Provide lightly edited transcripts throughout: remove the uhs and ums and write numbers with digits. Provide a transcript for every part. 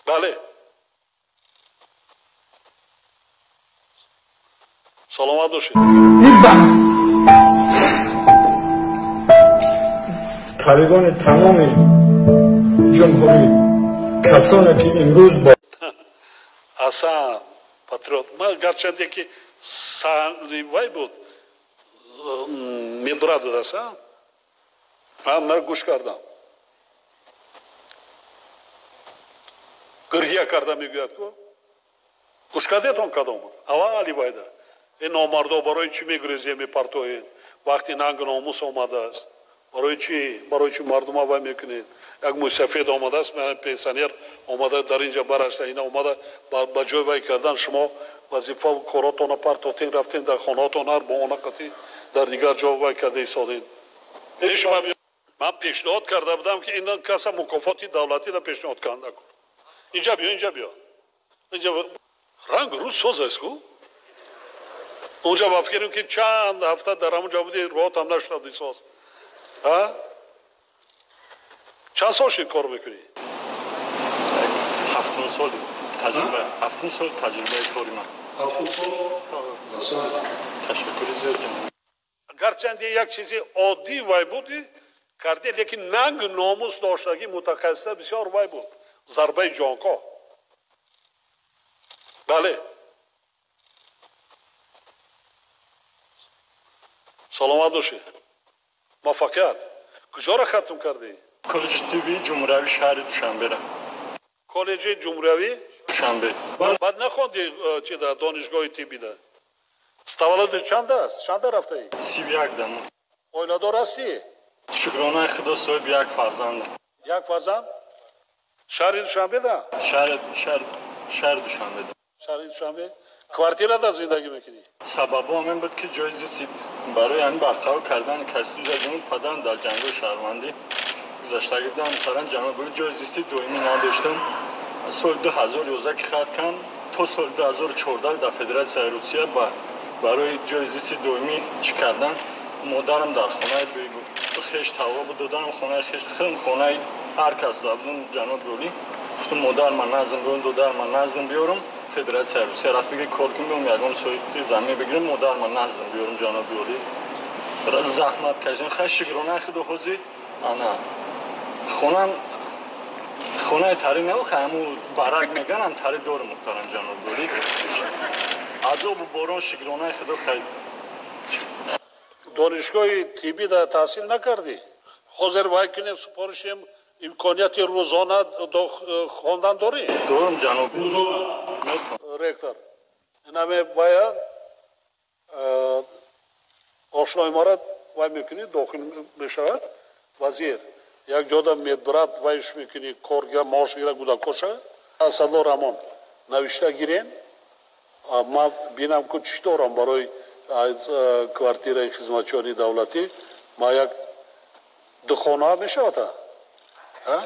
Бале. Саломат бошед. Табибони тамоми ҷумҳурӣ, касоне ки имрӯз бо Асан патриот. Ман гарчанде ки вай буд, медбрат буд, асан. Ман гӯш кардам. Гирья карда мегӯяд ку. Гӯш кардетон кадом буд? Аввали вайда. Ин номардо барои чӣ мегурезед, мепартоед? Вақти нангу номус омадааст. Барои чӣ? Барои чӣ мардума вай мекунед? Як мусафед омадааст, пенсионер омада дар инҷа барашта, ина омада ба ҷой вай кардан, шумо вазифа коротона партофтен, рафтен дар хонаотон, ҳар бо она қатӣ дар дигар ҷо вай карда истодед. Ман пешниҳод карда будам, ки ин каса мукофоти давлатиро пешниҳод кунанда. Инҷа биё, инҷа биё. Инҷа ранг рӯз соз аст ку? Онҷа ба фикрем ки чанд ҳафта дар ҳамон ҷо буди, роҳатам нашуда буди соз. Чанд сол шуд кор мекунӣ? 7 сол таҷриба, 7 сол таҷрибаи кори ман. 7 сол? Ташаккури зиёд. Гарчанде як чизи оддӣ вай буди, карде, лекин нанг номус доштагӣ мутахассиса бисёр вай буд. Зарбаи ҷонкоҳ. Бале. Саломат бошед. Муваффақият. Куҷоро хатм кардӣ? Коллеҷи тиббии ҷумҳуриявии шаҳри Душанбера. Коллеҷи ҷумҳуриявӣ? Душанбе. Баъд нахондӣ чи да донишгоҳи тиббида? Таваллуди чанд аст? Чанда рафтаӣ? 31 дамо. Оиладор ҳастӣ? Шукронаи Худо, соҳиби як фарзандам. Як фарзанд? Шаҳри Душанбеда? Шаҳри Душанбеда. Шаҳри Душанбе? Квартирада зиндагӣ мекунӣ? Сабабо ҳамин буд, ки ҷои зисти барои ҳамин барқарор кардани касби падарам дар ҷангҳои шаҳрвандӣ гузаштагӣ будам, падарам ҷаноб ҷои зисти доимӣ надоштам. Соли 2011 ки хат кардам, то соли 2014 дар Федератсияи Русия барои ҷои зисти доимӣ чӣ кардан, модарам дар хонаи хеш тавба буд, додарам хонаи хеш, худам хонаи ҳар кас будам. Ҷаноби олӣ, гуфтам модар ман назм биёрам, додар ман назм биёрам, Федератсияи Русия рафт бигир, кор кун, биём ягон соҳиби замин бигирем, модар ман назм биёрам. Ҷаноби олӣ, заҳмат кашидам. Хай, шукронаи Худо, ҳозир ана хонам хонаи тари не, охи ҳаму барак меганам, тари дорам, муҳтарам ҷаноби олӣ. Азобу борон, шукронаи Худо, хай. Донишгоҳи тиббӣ да таҳсил накардӣ? Ҳозир вай кунем, супоришем, имконияти рӯзона хондан дорӣ? Дорам, ҷаноб. Ректор, инаме бояд ошнои мара вай мекунӣ, дохил мешавад вазир. Як ҷода медбрат вайш мекунӣ, коргира, маош гира, гудакоша. Асадулло Раҳмон, навишта гирем, ман бинам ку чӣ дорам барои квартираи хизматчиёни давлатӣ. Ма як ду хона мешавад, а?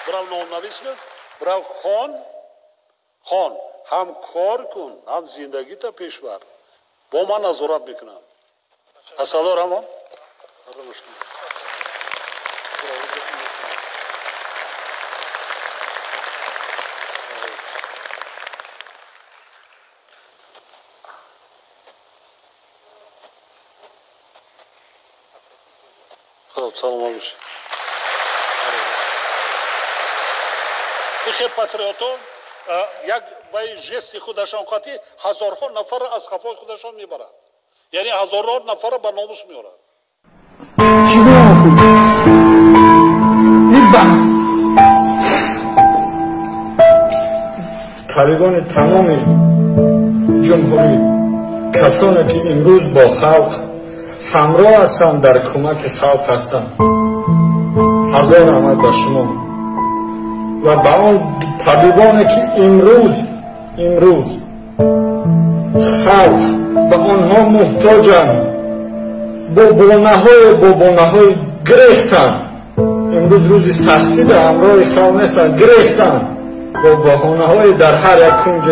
Бирав номнавис кун, бирав хон, хон, ҳам кор кун, ҳам зиндагита пеш бар. Бо ман назорат мекунам. Асадулло Раҳмон. Хуб, саломат бошед. Ихе патриотон як вай жести худашон қатӣ ҳазорҳо нафарро аз қафои худашон мебарад. Яъне ҳазорҳо нафарро ба номус меорад. Чӣ табибони тамоми ҷумҳурӣ, касоне ки имрӯз бо халқ ҳамроҳ ҳастанд, дар кӯмаки халқ ҳастанд, ҳазор раҳмат ба шумо ва ба он табибоне ки имрӯз халқ ба онҳо муҳтоҷанд, бо бонаҳои гирехтанд. Имрӯз рӯзи сахтӣ дар ҳамроҳи халқ нестанд, гирехтанд, бо баҳонаҳои дар ҳар як кунҷ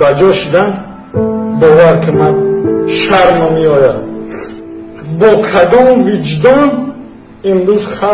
ба ҷо шуданд. Бовар ки ман шармам меояд, бо кадом виҷдон имрӯз халқ